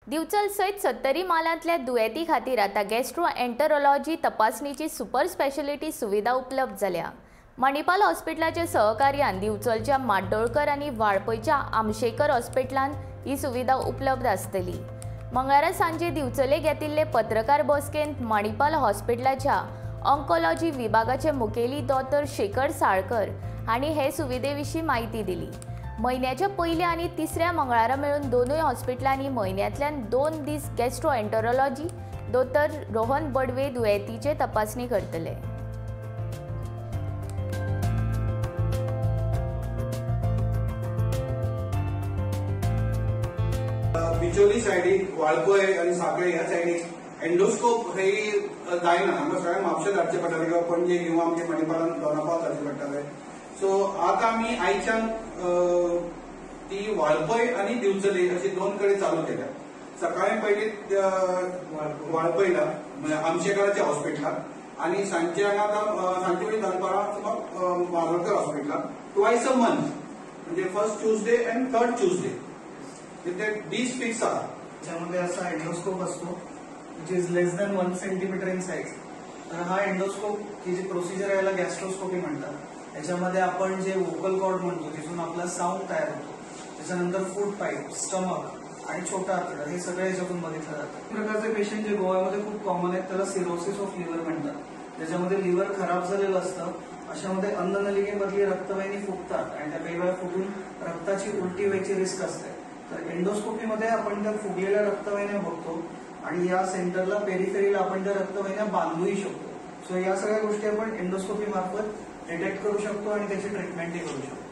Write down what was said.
दिवचल सयत सत्तरी म्हालांतल्या दुयेंती खातीर आतां गॅस्ट्रोएन्टरोलॉजी तपासणीची सुपर स्पेशलिटी सुविधा उपलब्ध जाल्या. मणिपाल हॉस्पिटलाच्या सहकार्यान दिवचलच्या माड्डोळकर आनी वाळपयच्या आमशेकर हॉस्पिटलांत ही सुविधा उपलब्ध आसतली. मंगळारा सांजे दिवचले घेतिल्ले पत्रकार बसकेंत मणिपाल हॉस्पिटलाच्या ऑन्कोलॉजी विभागाचे मुखेली दोतोर शेखर साळकर हांणी हे सुविधे विशीं म्हायती दिली. म्हयन्याच्या पयल्या आनी तिसऱ्या मंगळारा मेळून दोनूय हॉस्पिटलांनी म्हयन्यांतल्यान 2 दीस गॅस्ट्रोएन्टरोलॉजी दोतोर रोहन बडवे दुयेंतीचे तपासणी करतले. बिचोली सायडीक, वाळपय आनी साखळे ह्या सायडीक एंडोस्कोप हे जायना, आमकां सगळ्यांक म्हापशे धाडचे पडटाले किंवा पणजे किंवा आमचे मणिपालान दोनापावल धाडचे पडटाले. सो आतां आमी आयच्यान ती वाळपय आनी दिवचले अशी 2 कडेन चालू केल्या. सकाळी पयलीं वाळपयला आमशेकराच्या हॉस्पिटलाक आनी सांजचे हांगा आतां सांजचे पयलीं दनपारां सुमार मार्दोळकर हॉस्पिटलाक ट्वायस अ मंथ, म्हणजे first Tuesday and third Tuesday, ते दीस फिक्स आसा. त्याच्यामध्ये असा एंडोस्कोप असतो which is less than 1 centimetre in size. तर हा एंडोस्कोप ही जी प्रोसिजर आहे याला गॅस्ट्रोस्कोपी म्हणतात. त्याच्यामध्ये आपण जे वोकल कॉर्ड म्हणतो तिथून आपला साऊंड तयार होतो, त्याच्यानंतर फूड पाईप, स्टमक आणि छोटा आतडं हे सगळं याच्यातून बघितलं जातं. प्रकारचे पेशंट जे गोव्यामध्ये खूप कॉमन आहेत त्याला सिरोसिस ऑफ लिव्हर म्हणतात, ज्याच्यामध्ये लिव्हर खराब झालेलं असतं. अशामध्ये अन्ननलिकेमधली रक्तवाहिनी फुगतात आणि त्या काही वेळा फुटून रक्ताची उलटी व्हायची रिस्क असते. तर एंडोस्कोपीमध्ये आपण त्या फुगलेल्या रक्तवाहिन्या बघतो आणि या सेंटरला पेरिफेरीला आपण त्या रक्तवाहिन्या बांधूही शकतो. सो या सगळ्या गोष्टी आपण एंडोस्कोपी मार्फत डिटेक्ट करू शकतो आणि त्याची ट्रीटमेंटही करू शकतो.